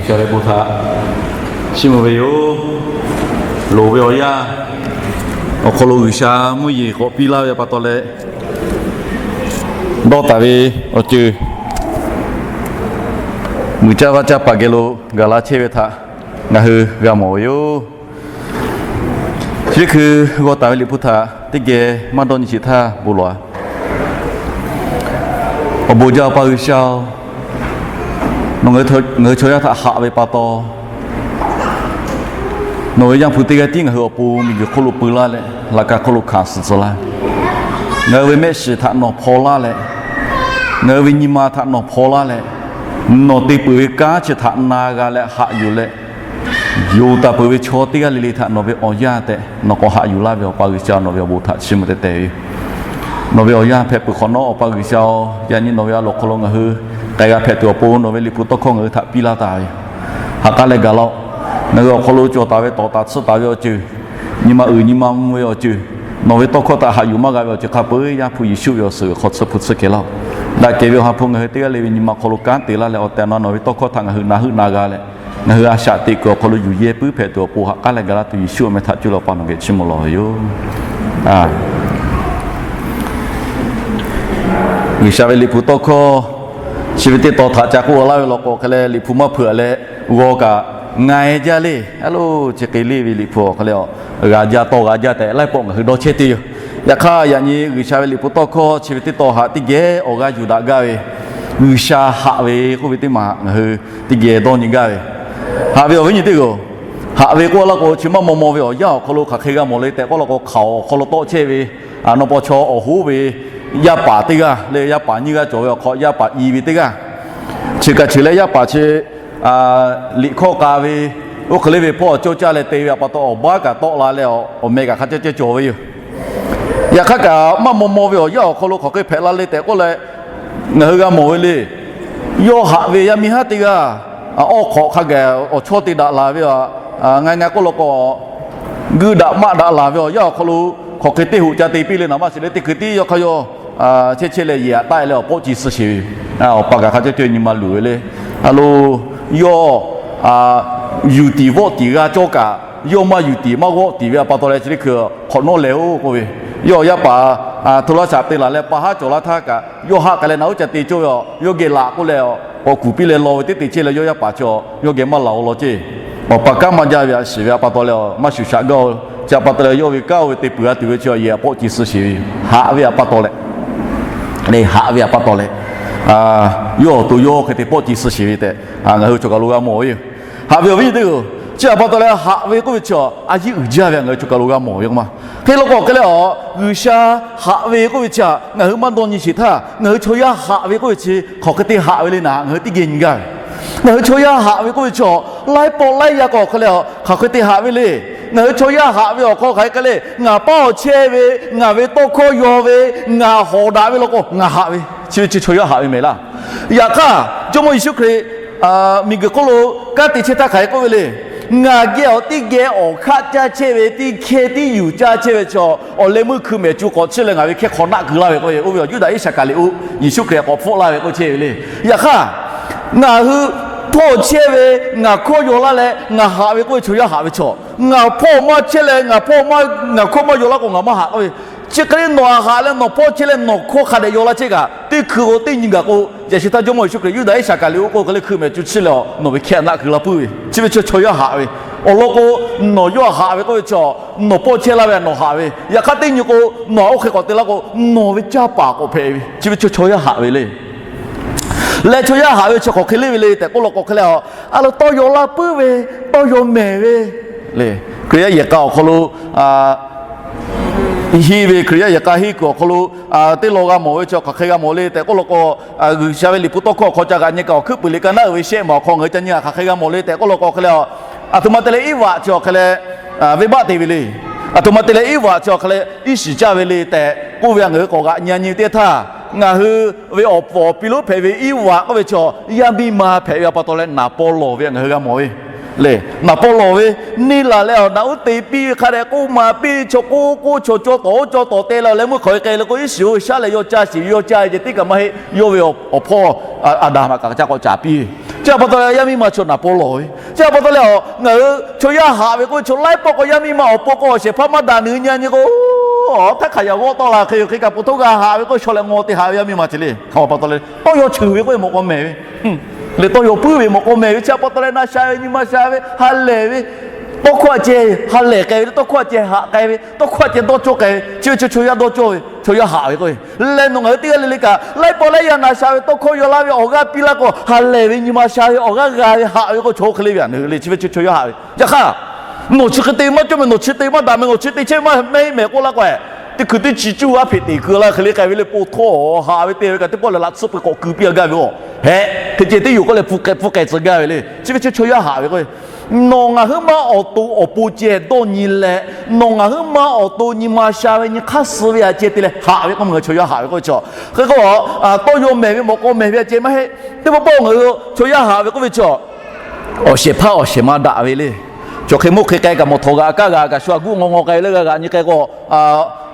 G'uiˬsha ve bon htaꞈ chiˇ mvuh ve yoˬ. Loˍ ve awˬ yanˇ awˬ hk'aw lo G'uiˬsha mvuhˇ yeˬ k'awꞈ piˇ laˇ ve pa taw leh, dawˇ taˍ ve awˬ ceuˬ muiˬ caˇ vaˇ caˇ paˍ geh lo gaˬ la chehˇ ve htaꞈ ngaˬ hui g'a mawˬ ve yoˬ. Chi hkui g'aw taˍ ve Liꞈ hpu htaꞈ teˇ geh maˇ dawˇ nyi sheˍ htaˇ bon lawˬ-a. Awˬ bon jaˇ Awˬ pa G'uiˬsha-oˬ, nawˬ ngaˬ hui chaw yaˇ htaꞈ haꞈ ve pa taw, nawˬ ve Yaˇ hpu teˇ g'aˇ tiˉ ngaˬ hui awˬ pon miˬguiˬ hk'oˆ lo peu laˇ leh, laꞈ ka hk'oˆ lo hkanˍ suh tcuh laˇ. Ngaˬ hui ve mehˆ shiˍ htaꞈ nawˬ hpaw laˇ leh, ngaˬ hui ve nyi ma htaꞈ nawˬ hpaw laˇ leh, nawˬ te peuˬ ve kanˉ chi htaꞈ na g'a leh haꞈ yuˬ leh, yonˍ taˍ peuˬ ve chaw teˇ g'aˇ le le htaꞈ nawˬ ve awˬ yanˇ tehꞈ nawˬ k'awꞈ haꞈ yuˬ laˇ ve Awˬ pa G'uiˬsha, nawˬ ve awˬ bon htaꞈ chiˇ mvuh teh teh ve yoˬ. Nawˬ ve awˬ yanˇ hpehꞈ peuˬ hk'awꞈ nawˉ, Awˬ pa G'uiˬsha-oˬ, yaꞈ nyi nawˬ ve a loˍ hk'aw lo ngaˬ hui k'ai g'a hpehꞈ tuˬ awˬ pon nawˬ ve Liꞈ hpu tawˇ hkawˇ ngaˬ hui htaꞈ piˇ laˇ taˍ ve yoˬ. Ha k'aˉ leh gaˬ laˇ-oˆ. Ngaˬ hui awˬ hk'aw lo cawˬ taˍ ve, tawˍ taˍ tsuhˇ taˍ ve awˬ ceuˬ, nyi ma uiˍ nyi ma mvuh ve awˬ ceuˬ, nawˬ ve tawˇ hkawˇ htaꞈ haꞈ yuˬ maˇ g'a ve awˬ ceuˬ hk'a peu-eˬ Yaˇ hpu Yeˍsuˆ ve awˬ suhˍ g'uiˬ hk'aw tsuhˇ hpu tsuhˇ kehˬ laˇ-oˆ. Daꞈ kehˬ ve Awˬ ha hpu ngaˬ hui teˇ g'aˇ le ve nyi ma hk'aw lo kanˉ te laˇ leh, awˬ tehˬ awˬ na nawˬ ve tawˇ hkawˇ htaꞈ ngaˬ hui na heuˆ na g'a leh, ngaˬ hui a shaꞈ teꞈ kuiˬ awˬ hk'aw lo yuˬ yehˇ puiˉ hpehꞈ tuˬ awˬ pon ha k'aˉ leh gaˬ laˇ tuˬ Yeˍsuˆ awˬ meh htaꞈ cuˇ leh Awˬ pa nawˬ geh chiˇ mvuh lawˬ ve yoˬ. G'uiˬsha ve Liꞈ hpu tawˇ hkawˇ chi ve teˇ tawn htaꞈ ca k'oˆ laˇ ve law k'o hk'e leh, Liꞈ hpu maˇ hpeuꞈ leh g'aw kaꞈ nga-e jaˇ le. A lo, chi hk'e le ve Liꞈ hpu awˬ hk'e leh, g'a jaˇ tawˇ g'a jaˇ tehꞈ laiˉ pawˆ ngaˬ hui dawˇ chehˇ te yoˬ. Yaꞈ hk'aˇ, yaꞈ nyi G'uiˬsha ve Liꞈ hpu tawˇ hkawˇ chi ve teˇ tawn htaꞈ teˇ geh awˬ g'aˇ yuˬ daꞈ gaˇ ve, G'uiˬsha haꞈ ve k'oˆ ve teˇ maˬ ngaˬ hui teˇ geh dawˇ nyi gaˇ ve. Haꞈ ve awˬ viˉ nyi teˇ g'aˇ-oˬ, haꞈ ve k'oˆ laˇ k'o, chi maˇ maw maw ve awˬ yanˇ awˬ hk'aw lo hk'aˬ hk'e g'a mawˬ le tehꞈ k'oˆ law k'o, hkaoˍ awˬ hk'aw lo tawˆ chehˇ ve, a, nawˬ paw chaw awˬ hoˉ ve yaˇ paˍ teˇ g'aˇ le, yaˇ paˍ nyiˇ g'aˇ cawˬ ve awˬ hk'aw yaˇ paˍ i ve teˇ g'aˇ, chi kaꞈ chi leh yaˇ paˍ chi liꞈ hkawˇ k'a ve, oˇ hk'e le ve hpawˇ awˬ cawˇ caˇ leh te ve pa taw, awˬ baˆ kaꞈ tawˆ la leh, awˬ meh kaꞈ hk'a cawˇ cawˇ cawˬ ve yoˬ. Yaꞈ hk'aˇ kaꞈ, maˇ maw maw ve awˬ yanˇ awˬ hk'aw lo hk'aˬ hk'e hpehꞈ la le tehꞈ k'oˆ leh, ngaˬ hui g'a mawˬ ve le. Yawˇ haꞈ ve yaˇ miˇ haˉ teˇ g'aˇ, awˇ hk'awꞈ hk'a gaˬ awˬ chawˇ te daꞈ laˬ ve, a, nga nga k'oˆ law k'o, guiˇ daꞈ maˆ daꞈ laˬ ve awˬ yanˇ awˬ hk'aw lo hk'aˬ hk'e teˇ hoꞈ ca te piˇ le naˍ maˇ shiˍ le, teˇ hkui tiˉ yawˇ hk'aˇ yawˇ chehˇ chehˇ leh yehˬ aꞈ taˆ leh awˬ pawˆ ci suh sheˍ ve yoˬ. Awˬ pa kaꞈ hk'a cawˇ cawˇ nyi ma luˬ ve le. A lo, yawˇ yuˬ tiˍ vawˆ tiˍ g'a cawˇ kaꞈ, yawˇ maˇ yuˬ tiˍ maˇ vawˆ tiˍ ve pa taw leh chi teˇ hkui hk'awꞈ nawˉ lehˬ-oˬ k'oˆ ve, yawˇ yaˇ paˍ hto laˇ shaꞈ te laˬ leh pa haˉ cawˬ laˇ htaˇ kaꞈ, yawˇ haˆ k'ai leh naˍ uˉ ca te cawˇ ve, yawˇ geh laꞈ k'oˆ leh, k'awꞈ kuˬ piˇ leh law ve teˇ te chehˇ leh yawˇ yaˇ paˍ chi yawˇ geh maˇ laˬ-o law ceˇ. Awˬ pa kanˉ maˇ jaˇ ve a shiˍ ve pa taw leh, maˇ shuˍ shaꞈ gaˇ-o. Chi pa taw leh yawˇ ve kanˉ oˇ ve te peuˬ g'a tuˬ ve chi yehˬ aꞈ pawˆ ci suh sheˍ ve yoˬ. Haꞈ ve pa taw leh, le haꞈ ve pa taw leh, yawˇ awˬ to yawˇ hk'e te pawˆ ci suh sheˍ ve tehꞈ ngaˬ hui chaw kaˬ lo g'a mawˬ ve yoˬ. Haꞈ ve awˬ viˉ nyi teˇ hpaˍ-oˬ, chi pa taw leh haꞈ ve k'oˆ ve chi a yiˉ uiˍ jaˇ ve ngaˬ hui chaw kaˬ lo g'a mawˬ ve k'o ma. Hk'e law k'o hk'e leh a, G'uiˬsha haꞈ ve k'oˆ ve chi htaꞈ ngaˬ hui maˇ dawˇ nyi sheˍ htaˇ, ngaˬ hui chaw yaˇ haꞈ ve k'oˆ ve chi hk'aˬ hk'e te haꞈ ve le naˍ, ngaˬ hui teˇ geh nyi gaˇ ve. Ngaˬ hui chaw yaˇ haꞈ ve k'oˆ ve chi a, laiˉ pawˆ laiˉ yaˇ k'o hk'e leh a, hk'aˬ hk'e te haꞈ ve le. Ngaˬ hui chaw yaˇ haꞈ ve awˬ hk'aw hk'aˬ hk'e le, ngaˬ paˇ awˬ chehˇ ve, ngaˬ ve tawˇ hkawˇ yaw ve, ngaˬ hawˍ daꞈ ve law k'o ngaˬ haꞈ ve, chi ve chi chaw yaˇ haꞈ ve mehˍ laˇ. Yaꞈ hk'aˇ, Jawˇmawˇ Yeˍsuˆ Hkriꞈ miˬguiˬ hk'oˆ lo kanˉ te chehˇ htaˇ hk'aˬ hk'e k'oˆ ve le. Ngaˬ geh awˬ teˇ geh awˬ hk'aˆ caˇ chehˇ ve, teˇ hkehˇ tiˉ yuˬ caˇ chehˇ ve chaw, awˬ leh meuˇ hkui mehˍ cu k'awꞈ chiˇ leh ngaˬ ve hkehˇ hk'aw naˆ keu laˇ ve k'oˆ ve, oˇ ve awˬ Yuˇdaꞈ Iˉsaˍkaˍriˍoˆ Yeˍsuˆ Hkriꞈ k'awꞈ hpfuhˆ laˇ ve k'oˆ chehˇ ve le. Yaꞈ hk'aˇ, ngaˬ hui hpawˇ chehˇ ve, ngaˬ hkawˇ yaw laˇ leh ngaˬ haꞈ ve k'oˆ ve chaw yaˇ haꞈ ve chaw, ngaˬ hpawˇ maˇ chehˇ leh ngaˬ hpawˇ maˇ, ngaˬ hkawˇ maˇ yaw laˇ k'o ngaˬ maˇ haꞈ k'oˆ ve. Chi hk'e le nawˬ haꞈ leh nawˬ hpawˇ chehˇ leh nawˬ hkawˇ hk'a dehꞈ yaw laˇ chehˇ kaꞈ, teˇ hkui k'o teˇ nyi gaˬ k'o, yaꞈ sheh htaˇ Jawˇmawˇ Yeˍsuˆ Hkriꞈ Yuˇdaꞈ Iˉsaˍkaˍriˍoˆ k'oˆ hk'e le hkui mehˍ cu chiˇ leh a, nawˬ ve hkehˇ naˆ keu laˇ puiˉ ve, chi ve chaw chaw yaˇ haꞈ ve. Awˬ lawn k'o, nawˬ yawˇ haꞈ ve k'oˆ ve chi a, nawˬ pawˇ chehˇ laˇ ve nawˬ haꞈ ve. Yaꞈ hk'aˇ teˇ nyi k'o, nawˬ oˇ hk'e k'awꞈ te laˇ k'o, nawˬ ve caˇ paˍ k'awꞈ hpehꞈ ve, chi ve chaw chaw yaˇ haꞈ ve le. Leh chaw yaˇ haꞈ ve chi hk'aˬ hk'e le ve le tehꞈ k'oˆ law k'o hk'e leh a, a lo tawˇ yaw laˇ puiˉ ve, tawˇ yaw mehˍ ve le. Hkriꞈ yaˇ yehˬ k'a awˬ hk'aw lo, hiˇ ve Hkriꞈ yaˇ yehˬ k'a hiˇ kuiˬ awˬ hk'aw lo teˇ law g'a mawˬ ve chi hk'aˬ hk'e g'a mawˬ le tehꞈ k'oˆ law k'o, G'uiˬsha ve Liꞈ hpu tawˇ hkawˇ awˬ hk'aw ca g'aꞈ nyi kaꞈ awˬ hkuiˉ puiˍ liꞈ ka naˉ uiˍ ve shehˆ maˬ awˬ hk'aw ngaˬ hui ca nyi kaꞈ hk'aˬ hk'e g'a mawˬ le tehꞈ k'oˆ law k'o hk'e leh a, aˬ htoꞈ ma te leh Iˉvaꞈ chi awˬ hk'e leh venˇbaˆ te ve le. Aˬ htoꞈ ma te leh Iˉvaꞈ chi awˬ hk'e leh iˉ shiˍ caˇ ve le tehꞈ k'oˆ ve a, ngaˬ hui k'awꞈ g'aꞈ nyi nyi teˇ htaˇ, ngaˬ hui ve awˬ pfuhˍ awˬ pi lonˉ hpehꞈ ve Iˉvaꞈ k'oˆ ve chi a, yaˇ miˇ ma hpehꞈ ve pa taw leh naˍ paw lawˬ ve a ngaˬ hui g'a mawˬ ve le. Naˍ paw lawˬ ve, neˇ laˬ leh awˬ naꞈ uˉ te piˇ ve hk'a dehꞈ k'oˆ ma piˇ ve chaw k'oˆ k'oˆ chaw cawˇ tawˍ oˇ cawˇ tawˍ te la leh meuˇ hk'aˬ hk'e k'ai le k'o, iˉ shiˍ oˇ ve shaˉ leh yawˇ caˇ shiˍ ve, yawˇ caˇ ve ceh tiˉ kaꞈ maˇ heˆ. Yawˇ ve awˬ hpawˇ Aˍdanˍ htaꞈ kaꞈ ca k'awꞈ caˍ piˇ ve. Chi pa taw leh yaˇ miˇ ma chaw naˍ paw lawˬ ve. Chi pa taw leh a, ngaˬ hui chaw yaˇ haꞈ ve k'oˆ ve chaw laiˉ pawˆ k'o yaˇ miˇ ma awˬ pon k'o awˬ shehˍ hpaˇ maˇ daꞈ nui nyi nyi k'o, a htaˇ hk'aˬ yaꞈ g'awˇ tawˆ la hk'e yoˬ. Hk'e kaꞈ po htoˇ g'a haꞈ ve k'oˆ ve chaw leh ngaw te haꞈ ve yaˇ miˇ ma chi le. Hk'aˬ ma pa taw leh tawˇ yaw cheuˬ ve k'oˆ ve mawꞈ k'aw mehˍ ve, leh tawˇ yaw puiˉ ve mawꞈ k'aw mehˍ ve. Chi pa taw leh na sha ve nyi ma sha ve ha lehˬ ve, tawˇ hkawˇ a ceh ha lehˬ k'ai ve, tawˇ hkawˇ a ceh haꞈ k'ai ve, tawˇ hkawˇ a ceh dawˇ cawˇ k'ai ve. Chi ve chaw chaw yaˇ dawˇ cawˇ ve, chaw yaˇ haꞈ ve k'oˆ ve. Leh nawˬ ngaˬ hui teˇ g'aˇ le le kaꞈ laiˉ pawˆ laiˉ yaˇ na sha ve tawˇ hkawˇ yaw laˇ ve awˬ g'aˇ piˇ laˇ k'o, ha lehˬ ve nyi ma sha ve awˬ g'aˇ g'a ve haꞈ ve k'o, chaw hk'e le ve a nyi le. Chi ve chaw chaw yaˇ haꞈ ve. Yaꞈ hk'aˇ, nawˬ chi hk'e te maˇ cawˇ mehˍ, nawˬ chi te maˇ daꞈ mehˍ, nawˬ chi te chehˇ maˇ mehˍ k'oˆ laˇ k'o, teˇ hkui teˇ chi cuˇ aˉ hpeꞈ teꞈ keu laˇ hk'e le k'ai ve le. Po htawˇ haꞈ ve te ve kaꞈ teˇ pawˆ lehˬ laꞈ tsuhˇ pui k'awꞈ keu piˇ a gaˇ ve a, heh, hk'e ceh teˇ yoˬ k'oˆ leh pfuhˇ k'ai tcuh gaˇ ve le. Chi ve chaw chaw yaˇ haꞈ ve k'o, nawˬ ngaˬ huiˉ maˇ awˬ to awˬ pon ceh dawˇ nyi leh, nawˬ ngaˬ huiˉ maˇ awˬ to nyi ma sha ve nyi hk'aˇ suh ve a ceh te leh haꞈ ve k'oˆ ma, ngaˬ hui chaw yaˇ haꞈ ve k'oˆ ve chi. Hk'e k'o, tawˇ yaw mehˍ ve mawꞈ k'aw mehˍ ve a ceh maˇ heˆ. Teˇ pawˆ pawˆ ngaˬ hui chaw yaˇ haꞈ ve k'oˆ ve chi, awˬ shehˍ hpaˇ awˬ shehˍ ma daꞈ ve le. Chaw hk'e maˇ hk'e k'ai kaꞈ mawˬ htawꞈ g'aꞈ kaˇ g'aꞈ kaꞈ shu a guˆ ngaw ngaw k'ai leh g'a g'aꞈ nyi k'ai k'o,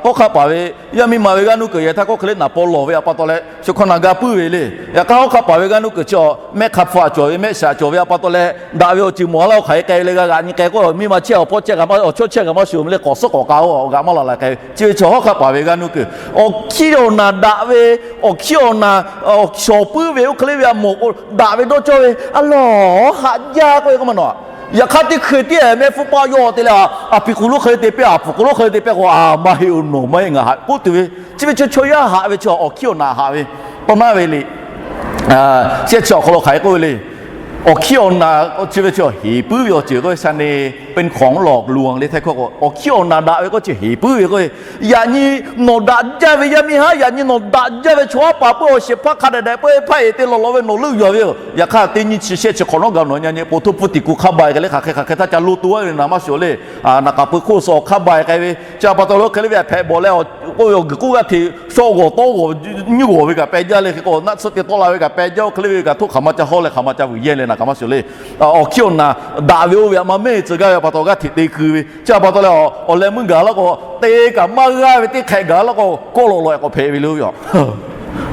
hawˉ hk'aˆ paˍ ve yaˇ miˇ ma ve g'aˇ nuˇ kuiˬ yehˬ htaˇ k'oˆ hk'e le naˍ paw lawˬ ve a pa taw leh shu hkawˇ na ga puiˉ ve le. Yaꞈ hk'aˇ hawˉ hk'aˆ paˍ ve g'aˇ nuˇ kuiˬ chi a mehˆ hk'a hpu a cawˬ ve mehˆ shiˍ a cawˬ ve a pa taw leh daꞈ ve awˬ ceuˬ mawˬ a laˇ, oˇ hk'aˬ hk'e k'ai ve le g'a g'aꞈ nyi k'ai k'o, miˇ ma chehˇ awˬ hpawˇ chehˇ g'a maˇ, awˬ chawˇ chehˇ g'a maˇ shuˍ le, k'awꞈ suhˉ k'awꞈ k'a oˇ g'aꞈ maˇ la la k'ai ve. Chi ve chi hawˉ hk'aˆ paˍ ve g'aˇ nuˇ kuiˬ, awˬ hkiˇ awˬ naˬ daꞈ ve, awˬ hkiˇ awˬ naˬ, awˬ shawˍ puiˉ ve oˇ hk'e le ve a mawˬ k'o daꞈ ve dawˇ cawˇ ve a lawˬ haꞈ jaˇ k'oˆ ve k'oˆ ma nawˬ. Yaꞈ hk'aˇ teˇ hkui tiˉ mehˆ hpfuhˇ paˆ yawˇ te leh, a piˍ k'oˍ lonˉ hk'e te pehˇ, a pfuhˍ k'oˍ lonˉ hk'e te pehˇ k'o, a maˇ heˆ oˬ, nawˬ maˇ heˆ ngaˬ haꞈ k'oˆ tuˬ ve. Chi ve chaw chaw yaˇ haꞈ ve chi awˬ hkiˇ awˬ naˬ haꞈ ve, tawˇ naˉ ve le. Shehˆ chi awˬ hk'aw lo hk'aˬ hk'e k'oˆ ve le. Awˬ hkiˇ awˬ naˬ chi ve chi heˍ puiˉ ve awˬ ceuˬ k'oˆ ve sha ne, เป็นของหลอกลวง le htaiˇ hkawˇ k'o, awˬ hkiˇ awˬ naˬ daꞈ ve k'oˆ chi heˍ puiˉ ve k'oˆ ve. Yaꞈ nyi nawˬ daꞈ jaˇ ve yaˇ miˇ haˉ, yaꞈ nyi nawˬ daꞈ jaˇ ve chaw haˉ paˍ puiˉ awˬ shehˍ hpaˇ hk'a dehꞈ dehꞈ peuˇ hpaˇ eˬ te lawˬ lawˬ ve nawˬ leuˆ yuˬ ve yoˬ. Yaꞈ hk'aˇ teˇ nyi chi shehˆ chi hk'awꞈ nawˉ ga nawˬ nyi nyi po htoˇ pfuhˇ tiꞈ ku hk'a ba k'ai le, hk'aˬ hk'e hk'aˬ hk'e htaˇ ca lo to a ve naˍ maˇ shoˍ le. Naˍ k'aˍ pui hk'oˆ suh awˬ hk'a ba k'ai ve, chi a pa taw lo hk'e le ve a hpehꞈ bawˬ leh, k'oˆ ve awˬ guiˬ k'oˆ g'aˇ hteꞈ shaw g'awˬ tawˇ g'awˬ nyiˇ g'awˬ ve kaꞈ peh jaˇ le. Hk'e k'o naˆ tsuhˇ te tawˆ la ve kaꞈ peh jaˇ oˇ hk'e le ve kaꞈ htoˆ hk'aˬ ma ca hawˇ leh hk'aˬ ma ca vuiˬ yehˇ leh naˍ k'aˍ maˇ shoˍ le. Awˬ hkiˇ awˬ naˬ daꞈ ve oˇ ve a ma mehˇ tcuh gaˇ ve a pa taw g'aˇ hteꞈ te keu ve. Chi a pa taw leh awˬ leh meuˇ gaˬ laˇ k'o, te kaꞈ maˇ g'aˇ ve teˇ hk'ehꞈ gaˬ laˇ k'o, kawˆ lawꞈ lawꞈ k'awꞈ hpehꞈ ve le yoˬ.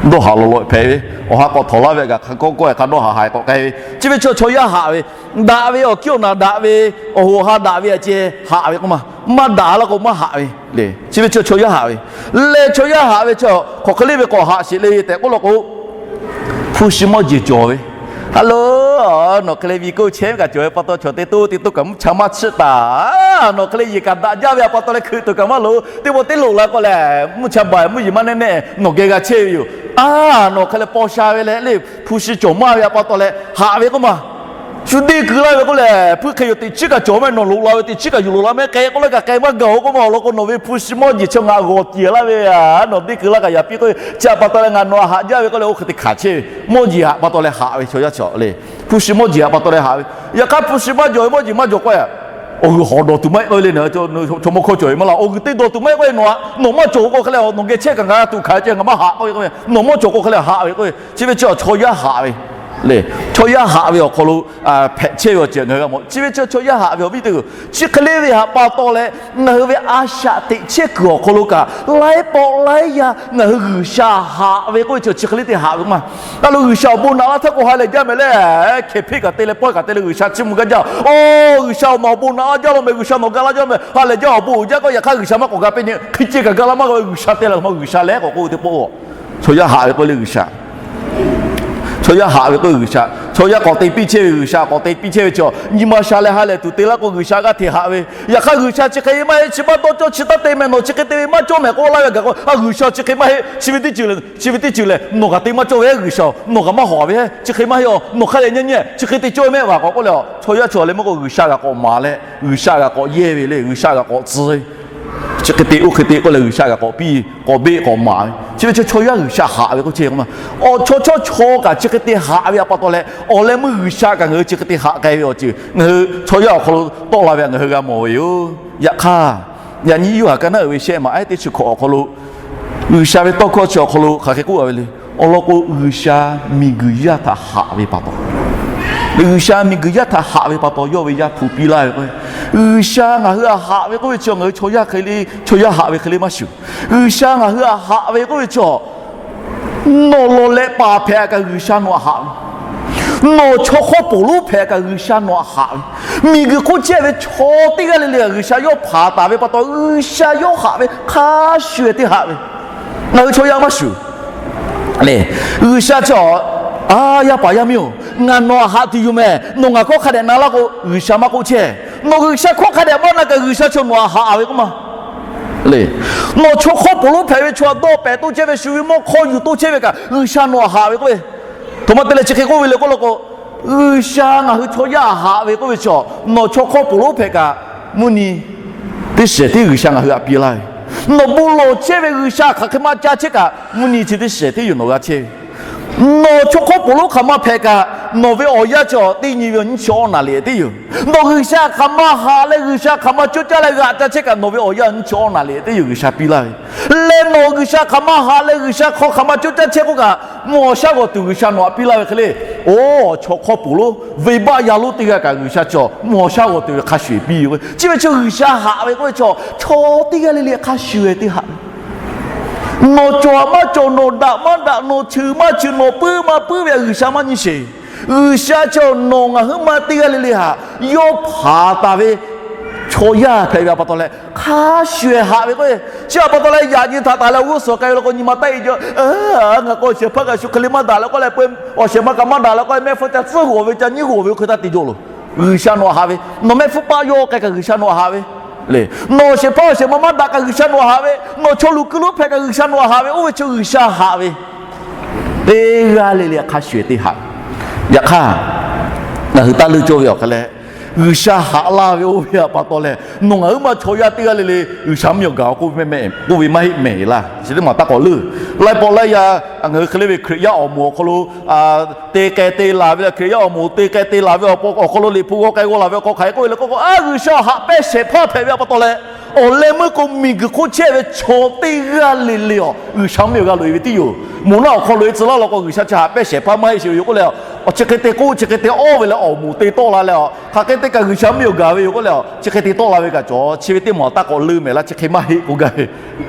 Dawˇ haˍ lawꞈ lawꞈ hpehꞈ ve, awˬ ha k'awꞈ htawnˍ laˇ ve kaꞈ hk'a kawˆ kawˆ e hk'a dawˇ haˍ haˍ k'awꞈ k'ai ve. Chi ve chi chaw yaˇ haꞈ ve, daꞈ ve awˬ hkiˇ awˬ naˬ daꞈ ve, awˬ hoꞈ awˬ ha daꞈ ve a ceh haꞈ ve k'oˆ ma, maˇ daꞈ laˇ k'o maˇ haꞈ ve le. Chi ve chi chaw yaˇ haꞈ ve, leh chaw yaˇ haꞈ ve chi hk'aˬ hk'e le ve k'awꞈ haꞈ sheˍ le tehꞈ k'oˆ law k'o, hpu shi mawˇ jeˬ cawˬ ve. Hello, nawˬ hk'e le ve k'oˆ chehˇ ve kaꞈ cawˬ ve pa taw chaw teˇ to teˇ to kaꞈ mvuhˇ cha maˇ chiˆ taˍ. Nawˬ hk'e le yehˬ kaꞈ daꞈ jaˇ ve a pa taw leh hkui tuˬ kaꞈ maˇ loˍ. Teˇ pawˆ teˇ loꞈ la k'o lehˬ mvuhˇ cha baˬ mvuhˇ yeˬ maˇ neˉ neˉ nawˬ geh g'a chehˇ ve yoˬ. A, nawˬ hk'e le paw sha ve leh le hpu shi cawˬ maˇ ve a pa taw leh haꞈ ve k'oˆ ma. Shu deˇ keu laˇ ve k'oˆ lehˬ, hpuiˇ hk'e yoˬ teꞈ chiˉ kaꞈ cawˬ maˇ, nawˬ loꞈ la ve teꞈ chiˉ kaꞈ yuˬ loꞈ la maˇ k'ai k'oˆ laˇ kaꞈ k'ai maˇ gaˬ-oˬ k'oˆ ma. Awˬ lawn k'o nawˬ ve hpu shi mawˇ jeˬ chi ngaˬ g'awˬ tiˍ laˇ ve, nawˬ deˇ keu laˇ kaꞈ yaꞈ piˇ k'oˆ ve, chi htaꞈ pa taw leh ngaˬ nawˬ htaꞈ haꞈ jaˇ ve k'oˆ leh oˇ hk'e te hkanˍ chehˇ ve. Mawˇ jeˬ htaꞈ pa taw leh haꞈ ve chaw yaˇ chi le. Hpu shi mawˇ jeˬ htaꞈ pa taw leh haꞈ ve. Yaꞈ hk'aˇ hpu shi maˇ jawˬ ve mawˇ jeˬ maˇ jawˬ k'o, awˬ g'uiˬ hawˍ dawˬ tuˬ maˇ heˆ k'oˆ ve le. Chaw mawˇ hkawˇ cawˬ ve maˇ laˇ, awˬ g'uiˬ teˇ dawˬ tuˬ maˇ heˆ k'oˆ ve, nawˬ maˇ cawˬ k'o hk'e leh nawˬ geh chehˇ kaꞈ ngaˬ tuꞈ hkanˍ ceh ngaˬ maˇ haꞈ k'oˆ ve k'o, nawˬ maˇ cawˬ k'o hk'e leh haꞈ ve k'oˆ ve. Chi ve chi chaw yaˇ haꞈ ve le. Chaw yaˇ haꞈ ve awˬ hk'aw lo hpehꞈ chehˇ ve awˬ ceuˬ ngaˬ hui g'a mawˬ. Chi ve chi chaw yaˇ haꞈ ve awˬ viˉ teˇ g'uiˬ chi hk'e le ve htaꞈ pa taw leh ngaˬ hui ve a shaꞈ teꞈ chehˇ kuiˬ awˬ hk'aw lo kaꞈ laiˉ pawˆ laiˉ yaˇ ngaˬ hui G'uiˬsha haꞈ ve k'oˆ ve chi chi hk'e le te haꞈ ve k'oˆ ma. A lo G'uiˬsha awˬ bon naꞈ laˇ htaˇ k'o ha lehˬ jaˇ mehˍ le. Hkehˍ hpeˆ kaꞈ te leh pawehˇ kaꞈ te leh G'uiˬsha chiˇ mvuh gaˇ jaˇ. Oˬ, G'uiˬsha nawˬ awˬ bon naꞈ laˇ jaˇ law mehˍ, G'uiˬsha nawˬ ga laˇ jaˇ mehˍ, ha lehˬ jaˇ awˬ bon uiˍ jaˇ k'o, yaꞈ hk'aˇ G'uiˬsha maˇ k'awꞈ ga piˇ nyi, hk'e ceh kaꞈ ga laˇ maˇ g'a ve G'uiˬsha te leh, G'uiˬsha leh k'awꞈ k'oˆ ve teˇ pawˆ-oˬ. Chaw yaˇ haꞈ ve k'oˆ le G'uiˬsha. Chaw yaˇ haꞈ ve k'oˆ G'uiˬsha. Chaw yaˇ k'awꞈ te piˇ chehˇ ve, G'uiˬsha k'awꞈ te piˇ chehˇ ve chaw nyi ma sha leh ha lehˬ tuˬ te laˇ k'o G'uiˬsha g'aˇ hteꞈ haꞈ ve. Yaꞈ hk'aˇ G'uiˬsha chi hk'e maˇ heˆ, chi maˇ dawˇ cawˇ, chi taˇ te mehˍ, nawˬ chi hk'e te ve maˇ cawˇ mehˍ k'oˆ laˇ ve gaˬ k'o, a G'uiˬsha chi hk'e maˇ heˆ, chi ve teˇ ceuˬ lehˬ, nawˬ kaꞈ te maˇ cawˇ ve G'uiˬsha-oˬ, nawˬ kaꞈ maˇ hawˍ ve, chi hk'e maˇ heˆ-oˬ, nawˬ hk'a lehˬ nyi nyi chi hk'e te cawˇ ve mehˆ vaˬ k'awꞈ k'oˆ leh, chaw yaˇ chaw leh maˇ k'o G'uiˬsha g'a k'awꞈ maˍ leh, G'uiˬsha g'a k'awꞈ yehˇ ve le, G'uiˬsha g'a k'awꞈ tcuh ve. Chi hk'e te oˇ hk'e te k'oˆ leh G'uiˬsha g'a k'awꞈ piˇ k'awꞈ beˆ k'awꞈ maˍ ve. Chi ve chaw chaw yaˇ G'uiˬsha haꞈ ve k'oˆ chehˇ k'o ma, awˬ chaw chawˇ chaw kaꞈ chi hk'e te haꞈ ve a pa taw leh, awˬ leh meuˇ G'uiˬsha kaꞈ ngaˬ hui chi hk'e te haꞈ k'ai ve awˬ ceuˬ ngaˬ hui chaw yaˇ awˬ hk'aw lo tawˆ la ve htaꞈ ngaˬ hui g'a mawˬ ve yoˬ. Yaꞈ hk'aˇ, yaꞈ nyi Yoˇhanˬ ka naˉ uiˍ ve shehˆ maꞈ ehˉ teˇ chi hkawꞈ awˬ hk'aw lo, G'uiˬsha ve tawˇ hkawˇ chi awˬ hk'aw lo hk'aˬ hk'e k'oˆ a ve le. Awˬ lawn k'o, G'uiˬsha miˬguiˬ yaˇ htaꞈ haꞈ ve pa taw, G'uiˬsha miˬguiˬ yaˇ htaꞈ haꞈ ve pa taw yawˇ ve Yaˇ hpu piˇ laˇ ve k'o, G'uiˬsha ngaˬ hui htaꞈ haꞈ ve k'oˆ ve chi ngaˬ hui chaw yaˇ hk'e le, chaw yaˇ haꞈ ve hk'e le maˇ shuˍ. G'uiˬsha ngaˬ hui htaꞈ haꞈ ve k'oˆ ve chi, nawˬ lawˬ leh paˍ hpehꞈ kaꞈ G'uiˬsha nawˬ htaꞈ haꞈ ve. Nawˬ chaw hk'awˇ ponˬ lonˉ hpehꞈ kaꞈ G'uiˬsha nawˬ htaꞈ haꞈ ve, miˬguiˬ hk'oˆ chehˇ ve chaw teˇ g'aˇ le le htaꞈ G'uiˬsha yawˇ hpaˍ taˍ ve pa taw, G'uiˬsha yawˇ haꞈ ve, hk'a shuˍ shuˍ teˇ haꞈ ve. Ngaˬ hui chaw yaˇ maˇ shuˍ le. G'uiˬsha chi, A, yaˇ paˍ yaˇ miˇ-oˬ, ngaˬ nawˬ htaꞈ haꞈ tuˬ yoˬ mehˍ. Nawˬ ngaˬ hkawˇ hk'a dehꞈ na laˇ k'o, G'uiˬsha maˇ k'oˆ chehˇ. Nawˬ G'uiˬsha hkawˇ hk'a dehꞈ maˇ na kaꞈ G'uiˬsha chaw nawˬ htaꞈ haꞈ ve k'oˆ ma le. Nawˬ chaw hk'awˇ ponˬ lonˉ hpehꞈ ve chaw htaꞈ dawˆ pehˍ toˇ chehˇ ve, shu ve mawˇ hk'awˇ yuˬ toˇ chehˇ ve kaꞈ G'uiˬsha nawˬ htaꞈ haꞈ ve k'oˆ ve. Htoꞈ ma te leh chi hk'e k'oˆ ve le k'oˆ law k'o, G'uiˬsha ngaˬ hui chaw yaˇ haꞈ ve k'oˆ ve chaw, nawˬ chaw hk'awˇ ponˬ lonˉ hpehꞈ kaꞈ mvuhˇ nyi teˇ shiˍ tiˉ G'uiˬsha ngaˬ hui htaꞈ piˇ laˇ ve. Nawˬ bon lawˬ chehˇ ve G'uiˬsha hk'aˬ hk'e ma ca chehˇ kaꞈ mvuhˇ nyi chi teˇ shiˍ tiˉ yoˬ nawˬ g'a chehˇ ve. Nawˬ chaw hk'awˇ ponˬ lonˉ hk'aˬ ma hpehꞈ kaꞈ nawˬ ve awˬ yanˇ chi teˇ nyi ve awˬ nyiˇ chi awˇ naˍ liꞈ tiˉ yoˬ. Nawˬ G'uiˬsha hk'aˬ ma haꞈ leh G'uiˬsha hk'aˬ ma cawˇ caˇ leh g'aꞈ ca chehˇ kaꞈ nawˬ ve awˬ yanˇ awˬ nyiˇ chi awˇ naˍ liꞈ tiˉ yoˬ G'uiˬsha piˇ laˇ ve. Leh nawˬ G'uiˬsha hk'aˬ ma haꞈ leh G'uiˬsha hk'aw hk'aˬ ma cawˇ caˇ chehˇ k'oˆ kaꞈ mvuhˇ awˬ shaˉ g'awˬ tuˬ G'uiˬsha nawˬ htaꞈ piˇ laˇ ve hk'e le. Oˬ, chaw hk'awˇ ponˬ lonˉ, venˇbaˆ yaˇ lonˉ teˇ g'aˇ kaꞈ G'uiˬsha chaw mvuhˇ awˬ shaˉ g'awˬ tuˬ ve hk'a shuˍ piˇ ve. Chi ve chaw G'uiˬsha haꞈ ve k'oˆ ve chaw, chaw teˇ g'aˇ le le hk'a shuˍ shuˍ teˇ haꞈ ve. Nawˬ cawˬ maˇ cawˬ, nawˬ daꞈ maˇ daꞈ, nawˬ cheuˬ maˇ cheuˬ, nawˬ puiˉ maˇ puiˉ ve htaꞈ G'uiˬsha maˇ nyi sheˍ. G'uiˬsha chaw nawˬ ngaˬ huiˉ ma teˇ g'aˇ le le htaꞈ yawˇ hpaˍ taˍ ve chaw yaˇ hpehꞈ ve pa taw leh hk'a shuˍ shuˍ haꞈ ve k'o, chi pa taw leh yaꞈ nyi htaꞈ taˍ leh g'uˇ suhˍ k'ai ve law k'o nyi ma taˆ-e jaˇ. Ngaˬ k'o awˬ shehˍ hpaˇ kaꞈ shu hk'e le maˇ daꞈ leh k'oˆ leh, awˬ shehˍ ma kaꞈ maˇ daꞈ leh k'oˆ leh, mehˆ hpfuhˇ ca tcuhˉ g'awˬ ve, ca nyiˉ g'awˬ ve hk'e taˇ te jaw loˬ. G'uiˬsha nawˬ htaꞈ haꞈ ve. Nawˬ mehˆ hpfuhˇ paˆ yawˇ k'ai kaꞈ G'uiˬsha nawˬ htaꞈ haꞈ ve le. Nawˬ awˬ shehˍ hpaˇ awˬ shehˍ ma maˇ daꞈ kaꞈ G'uiˬsha nawˬ htaꞈ haꞈ ve. Nawˬ chaw luˬ kuiˬ lonˉ hpehꞈ kaꞈ G'uiˬsha nawˬ htaꞈ haꞈ ve. Oˇ ve chi G'uiˬsha haꞈ ve teˇ g'aˇ le le hk'a shuˍ shuˍ teˇ haꞈ. Yaꞈ hk'aˇ, ngaˬ hui taˇ leuˇ cawˇ ve awˬ hk'aˇ leh, G'uiˬsha haꞈ laˇ ve oˇ ve pa taw leh, nawˬ ngaˬ huiˉ ma chaw yaˇ teˇ g'aˇ le le G'uiˬsha miˬ awˬ gaˬ k'oˆ ve mehˆ mehˆ k'oˆ ve maˇ heˆ mehˍ laˇ. Chi teˇ maˬ taˇ k'awꞈ leuˇ. Laiˉ pawˆ laiˉ yaˇ ngaˬ hui hk'e le ve Hkriꞈ yaˇ awˬ moˍ awˬ hk'aw lo te k'ai te laˬ ve le, Hkriꞈ yaˇ awˬ moˍ te k'ai te laˬ ve awˬ hk'aw lo liꞈ hpu g'aw k'ai g'aw laˬ ve awˬ hk'aw hk'aˬ hk'e k'oˆ ve le k'oˆ k'o, a, G'uiˬsha haꞈ pehˇ shehˍ hpaˇ hpehꞈ ve pa taw leh, awˬ leh meuˇ k'o miˬguiˬ hk'oˆ chehˇ ve chaw teˇ g'aˇ le le awˬ G'uiˬsha miˬ awˬ g'a loꞈ e ve tiˉ yoˬ. Moˍ naˆ awˬ hk'aw loꞈ e tcuh laˇ law k'o, G'uiˬsha chi haꞈ pehˇ shehˍ hpaˇ maˇ heˆ sheˍ ve yoˬ k'oˆ leh, awˬ chi hk'e te k'oˆ chi hk'e te awˇ ve leh awˬ moˍ te tawˆ la leh, hk'aˬ hk'e te kaꞈ G'uiˬsha miˬ awˬ gaˬ ve yoˬ k'oˆ leh, chi hk'e te tawˆ la ve kaꞈ cawˬ. Chi ve teˇ maˬ taˇ k'awꞈ leuˇ mehˍ laˇ, chi hk'e maˇ heˆ k'oˆ gaˇ ve.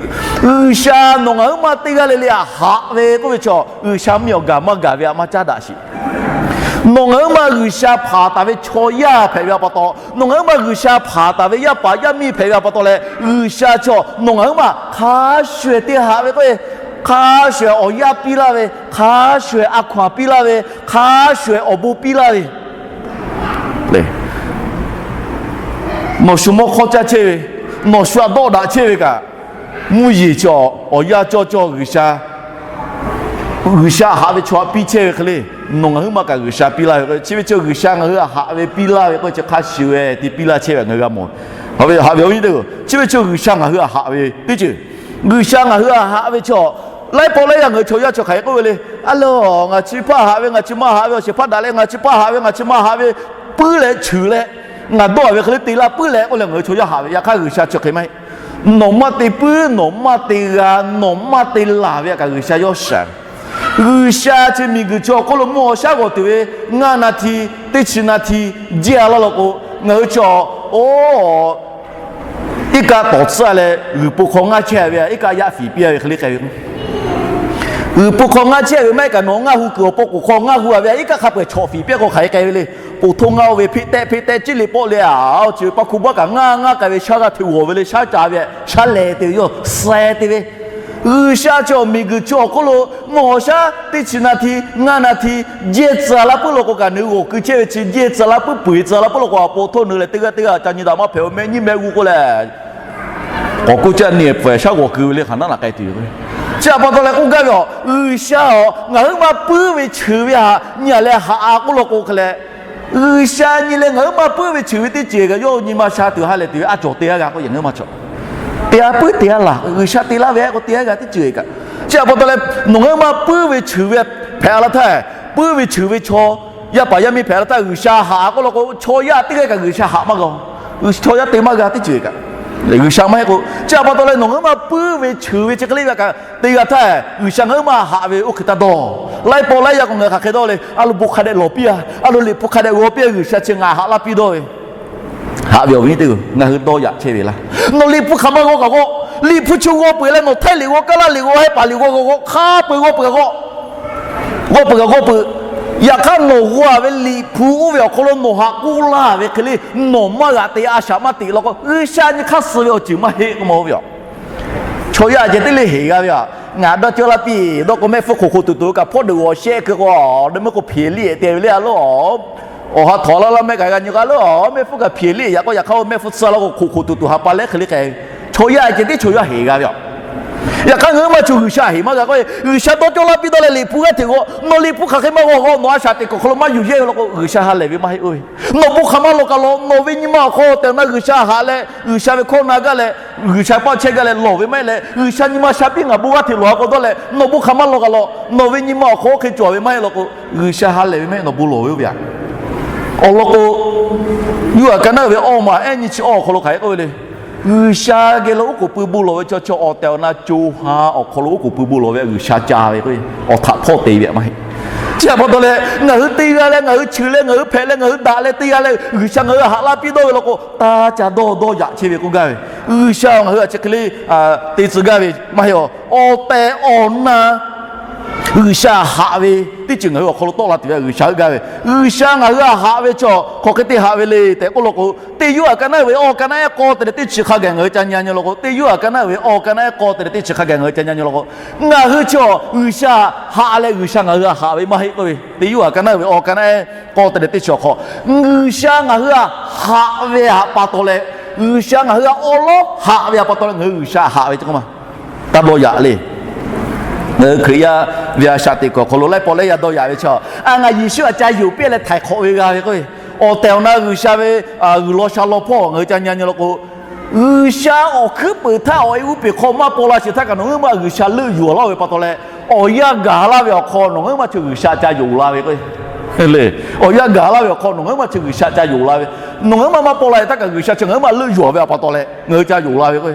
G'uiˬsha nawˬ ngaˬ huiˉ ma teˇ g'aˇ le le htaꞈ haꞈ ve k'oˆ ve chaw, G'uiˬsha miˬ awˬ gaˬ maˇ gaˬ ve htaꞈ maˇ caˉ daꞈ sheˍ. Nawˬ ngaˬ huiˉ ma G'uiˬsha hpanˍ taˍ ve chaw yaˇ hpehꞈ ve pa taw, nawˬ ngaˬ huiˉ ma G'uiˬsha hpanˍ taˍ ve yaˇ paˍ yaˇ miˇ hpehꞈ ve pa taw leh, G'uiˬsha chaw nawˬ ngaˬ huiˉ ma hk'a shuˍ shuˍ teˇ haꞈ ve k'o, hk'a shuˍ shuˍ awˬ yaˇ piˇ laˇ ve, hk'a shuˍ shuˍ a hkaw-anˬ piˇ laˇ ve, hk'a shuˍ shuˍ awˬ bon piˇ laˇ ve, nawˬ shu mawˇ hk'awˇ caˇ chehˇ ve, nawˬ shu a dawˆ daꞈ chehˇ ve kaꞈ, mvuhˇ yeˬ chi awˬ yanˇ cawˇ cawˇ G'uiˬsha G'uiˬsha haꞈ ve chaw htaꞈ piˇ chehˇ ve hk'e le, nawˬ ngaˬ huiˉ ma kaꞈ G'uiˬsha piˇ laˇ ve k'o, chi ve chi G'uiˬsha ngaˬ hui htaꞈ haꞈ ve piˇ laˇ ve k'o, chi hk'a shuˍ shuˍ te piˇ laˇ chehˇ ve ngaˬ hui g'a mawˬ. Haꞈ ve awˬ viˉ teˇ-oˬ, chi ve chi G'uiˬsha ngaˬ hui htaꞈ haꞈ ve teˇ ceuˬ, G'uiˬsha ngaˬ hui htaꞈ haꞈ ve chaw, laiˉ pawˆ laiˉ yaˇ ngaˬ hui chaw yaˇ chi hk'aˬ hk'e k'oˆ ve le. A le, ngaˬ chi hpaˇ haꞈ ve, ngaˬ chi ma haꞈ ve, awˬ shehˍ hpaˇ daꞈ leh ngaˬ chi hpaˇ haꞈ ve, ngaˬ chi ma haꞈ ve, puiˉ leh cheuˬ leh, ngaˬ dawˇ haꞈ ve hk'e le te laˇ puiˉ leh k'oˆ leh ngaˬ hui chaw yaˇ haꞈ ve. Yaꞈ hk'aˇ G'uiˬsha chi hk'e maˇ heˆ. Nawˬ maˇ te puiˉ, nawˬ maˇ te g'a, nawˬ maˇ te laˬ ve htaꞈ kaꞈ G'uiˬsha yawˇ shaˍ. G'uiˬsha chi miˬguiˬ chi awˬ hk'oˆ lo mvuhˇ awˬ shaˉ g'awˬ tuˬ ve, ngaˇ naˍ hti, teˇ chi naˍ hti, jeˇ a laˇ law k'o, ngaˬ hui chaw, oˬ, iˉ kaˆ tawˍ tcuhˉ leh g'uiˬ po hk'aw ngaˇ chehˇ ve, iˉ kaˆ yaˇ fiˍ piˇ ve hk'e le k'ai ve k'o, g'uiˬ po hk'aw ngaˇ chehˇ ve maˇ heˆ kaꞈ nawˬ ngaˇ hu kuiˬ awˬ pon k'oˍ hk'aw ngaˇ hu a ve, iˉ kaˆ hk'a peu-eˬ chawꞈ fiˍ piˇ k'o hk'aˬ hk'e k'ai ve le. Poˬ htoˇ ngaˇ oˇ ve hpeˆ tehˆ hpeˆ tehˆ ciˉ le pawˆ le a, oˇ chi ve paˇ hkuˇ baˆ kaꞈ ngaˇ ngaˇ k'ai ve, shaˉ g'aˇ hteꞈ g'awˬ ve le, shaˉ ca ve, shaˉ lehˬ te ve, yawˇ suh te ve. G'uiˬsha chi awˬ miˬguiˬ chi awˬ hk'oˆ lo mvuhˇ awˬ shaˉ teˇ chi naˍ hti, ngaˇ naˍ hti, jeˇ tcuh laˇ puiˉ law k'o kaꞈ, nawˬ hui g'awˬ keu chehˇ ve chi jeˇ tcuh laˇ puiˉ, peuˬ tcuh laˇ puiˉ law k'o, a poˬ htoˇ nawˬ lehˬ teˇ g'aˇ teˇ g'aˇ ca nyi daꞈ maˇ hpehꞈ-oˬ, mehˆ nyiˇ mehˆ g'uˇ k'oˆ leh k'awꞈ k'oˆ caˇ ni pfuhˍ shaˉ g'awˬ keu ve le, hk'aˬ naˉ naꞈ k'ai tuˬ yoˬ. Chi htaꞈ pa taw leh k'oˆ gaˇ ve, a, G'uiˬsha a, ngaˬ huiˉ ma puiˉ ve cheuˬ ve htaꞈ nyi-a leh haꞈ-a k'oˆ law k'o hk'e leh, G'uiˬsha nyi leh ngaˬ huiˉ ma puiˉ ve cheuˬ ve teˇ ceuˬ kaꞈ yawˇ nyi ma sha tuˬ ha lehˬ tuˬ ve a cawˬ te-a g'a k'o, ngaˬ huiˉ ma chaw te-a puiˉ te-a laˬ, G'uiˬsha te laˇ ve k'o te-a g'a teˇ ceuˬ kaꞈ. Chi htaꞈ pa taw leh nawˬ ngaˬ huiˉ ma puiˉ ve cheuˬ ve hpehꞈ-a laˇ htaˇ, puiˉ ve cheuˬ ve chaw, yaˇ paˍ yaˇ miˇ hpehꞈ-a laˇ htaˇ G'uiˬsha haꞈ-a k'oˆ law k'o, chaw yaˇ teˇ g'aˇ kaꞈ G'uiˬsha haꞈ maˇ g'a-oˬ. Chaw yaˇ te maˇ g'a teˇ ceuˬ kaꞈ G'uiˬsha maˇ heˆ k'o. Chi htaꞈ pa taw leh nawˬ ngaˬ huiˉ ma puiˉ ve cheuˬ ve chi hk'e le ve kaꞈ te g'a htaˇ, G'uiˬsha ngaˬ huiˉ ma haꞈ ve oˇ hk'e taˇ dawˇ. Laiˉ pawˆ laiˉ yaˇ k'o ngaˬ hui hk'aˬ hk'e dawˇ le, a loˍ bon hk'a dehꞈ lawˬ piˇ-a, a loˍ liꞈ hpu hk'a dehꞈ g'aw piˇ-a, G'uiˬsha chi ngaˬ haꞈ laˇ piˇ dawˇ ve. Haꞈ ve awˬ viˉ teˇ-oˬ, ngaˬ hui dawˇ yaꞈ chehˇ ve laˇ. Nawˬ liꞈ hpu hk'aˬ ma g'aw kaꞈ g'aw, liꞈ hpu chi g'aw peuˬ leh nawˬ htaiˇ liꞈ g'aw, kaˇ laˇ liꞈ g'aw, hehˉ paˍ liꞈ g'aw g'aw g'aw, hk'a peu-eˬ g'aw peuˬ kaꞈ g'aw, g'aw peuˬ kaꞈ g'aw peuˬ. Yaꞈ hk'aˇ nawˬ g'aw ve Liꞈ hpu oˇ ve awˬ hk'aw lo nawˬ haꞈ k'oˆ laˇ ve hk'e le, nawˬ maˇ g'aꞈ te a shaꞈ maˇ teꞈ law k'o, G'uiˬsha nyi hk'aˇ suh ve awˬ ceuˬ maˇ heˆ k'oˆ ma oˇ ve yoˬ. Chaw yaˇ ceh teˇ le heˍ g'a ve aꞈ, ngaˬ dawˇ cawˇ laˇ piˇ dawˇ k'o, mehˆ hpfuhˇ hk'oꞈ hk'oꞈ tuˬ tuˬ kaꞈ hpawˇ deuꞈ g'awˬ shehˆ hk'e k'o, awˬ de meuˇ k'o hpeꞈ liˇ te ve le a lo. Awˬ ha htawꞈ laˇ laˇ mehˆ kaꞈ g'a nyi k'o a lo, mehˆ hpfuhˇ kaꞈ hpeꞈ liˇ yaꞈ k'o, yaꞈ hk'aˇ mehˆ hpfuhˇ tcuh la k'o hk'oꞈ hk'oꞈ tuˬ tuˬ ha pa lehˉ hk'e le k'ai ve. Chaw yaˇ ceh tiˉ chaw yaˇ heˍ g'a ve aꞈ. Yaꞈ hk'aˇ ngaˬ hui maˇ chaw G'uiˬsha heˍ maˇ g'a k'o, G'uiˬsha dawˇ cawˇ laˇ piˇ dawˇ leh Liꞈ hpu g'aˇ hteꞈ g'aw, nawˬ Liꞈ hpu hk'aˬ hk'e maˇ g'aw g'aw, nawˬ a shaꞈ teꞈ kuiˬ awˬ hk'aw lo maˇ yuˬ yehˇ ve law k'o, G'uiˬsha ha lehˬ ve maˇ heˆ oˇ ve. Nawˬ bon hk'aˬ ma lawˬ kaꞈ lawˬ, nawˬ ve nyi ma awˬ hk'aw tehꞈ na G'uiˬsha haꞈ leh, G'uiˬsha ve hkawˇ na gaˇ leh, G'uiˬsha paˆ chehˇ gaˇ leh lawˬ ve maˇ heˆ leh, G'uiˬsha nyi ma sha piˇ ngaˬ bon g'aˇ hteꞈ lawˬ a k'o dawˇ leh, nawˬ bon hk'aˬ ma lawˬ kaꞈ lawˬ, nawˬ ve nyi ma awˬ hk'aw oˇ hk'e cawˬ ve maˇ heˆ law k'o, G'uiˬsha ha lehˬ ve maˇ heˆ, nawˬ bon lawˬ ve oˇ ve aꞈ. Awˬ lawn k'o, Yoˇhanˬ ka naˉ ve awˇ maˬ ehˉ nyiˇ chi awˇ awˬ hk'aw lo hk'aˬ hk'e k'oˆ ve le. G'uiˬsha geh lo oˉ k'oˍ pui bon lawˬ ve chaw, chaw awˬ tehˬ awˬ na co ha awˬ hk'aw lo oˉ k'oˍ pui bon lawˬ ve G'uiˬsha ca ve k'o, awˬ htaꞈ hpawˇ te ve maˇ heˆ. Chi htaꞈ pa taw leh ngaˬ hui te g'a leh, ngaˬ hui cheuˬ leh, ngaˬ hui hpehꞈ leh, ngaˬ hui daꞈ leh te g'a leh, G'uiˬsha ngaˬ hui haꞈ laˇ piˇ dawˇ ve law k'o, taˇ ca dawˇ dawˇ yaꞈ chehˇ ve k'oˆ gaˇ ve. G'uiˬsha ngaˬ hui a chi hk'e le te tcuh gaˇ ve maˇ heˆ. Awˬ tehˬ awˬ na G'uiˬsha haꞈ ve teˇ ceuˬ ngaˬ hui awˬ hk'aw lo tawˆ la tuˬ ve G'uiˬsha heuˆ gaˇ ve. G'uiˬsha ngaˬ hui htaꞈ haꞈ ve chaw hk'aˬ hk'e te haꞈ ve le tehꞈ k'oˆ law k'o, teˇ Yoˇhanˬ ka naˉ ve awˇ ka naˉ ehˉ k'aw te leh teˇ chi hk'a gaˬ ngaˬ hui ca nyi nyi law k'o, teˇ Yoˇhanˬ ka naˉ ve awˇ ka naˉ ehˉ k'aw te leh teˇ chi hk'a gaˬ ngaˬ hui ca nyi nyi law k'o, ngaˬ hui chaw G'uiˬsha haꞈ leh G'uiˬsha ngaˬ hui htaꞈ haꞈ ve maˇ heˆ k'oˆ ve. Teˇ Yoˇhanˬ ka naˉ ve awˇ ka naˉ ehˉ k'aw te leh teˇ chi awˬ hk'aw, G'uiˬsha ngaˬ hui htaꞈ haꞈ ve htaꞈ pa taw leh, G'uiˬsha ngaˬ hui htaꞈ awˉ lawˉ haꞈ ve htaꞈ pa taw leh ngaˬ hui G'uiˬsha haꞈ ve ceh k'oˆ ma taˇ dawˇ yaꞈ le. Ngaˬ hui Hkriꞈ yaˇ ve a shaꞈ teꞈ kuiˬ awˬ hk'aw lo laiˉ pawˆ laiˉ yaˇ dawˇ yaꞈ ve chaw, a ngaˬ Yeˍsuˆ htaꞈ ca yonˍ piˇ leh htaiˍ hk'awꞈ ve g'a ve k'o, awˬ tehˬ awˬ na G'uiˬsha ve g'uiˬ law sha law hpawˇ ngaˬ hui ca nyi nyi law k'o, G'uiˬsha awˬ hkuiˉ peuˍ htaˇ awˬ e uˉ peˍ hk'aw maˇ paw la sheˍ htaˇ kaꞈ nawˬ ngaˬ hui ma G'uiˬsha leuˆ yuˬ laˇ ve pa taw leh, awˬ yanˇ gaˬ laˇ ve awˬ hk'aw nawˬ ngaˬ hui ma chaw G'uiˬsha ca yonˍ la ve k'o, le, awˬ yanˇ gaˬ laˇ ve awˬ hk'aw nawˬ ngaˬ hui ma chaw G'uiˬsha ca yonˍ la ve, nawˬ ngaˬ hui ma maˇ paw la sheˍ htaˇ kaꞈ G'uiˬsha chaw ngaˬ hui ma leuˆ yuˬ ve pa taw leh ngaˬ hui ca yonˍ la ve k'o,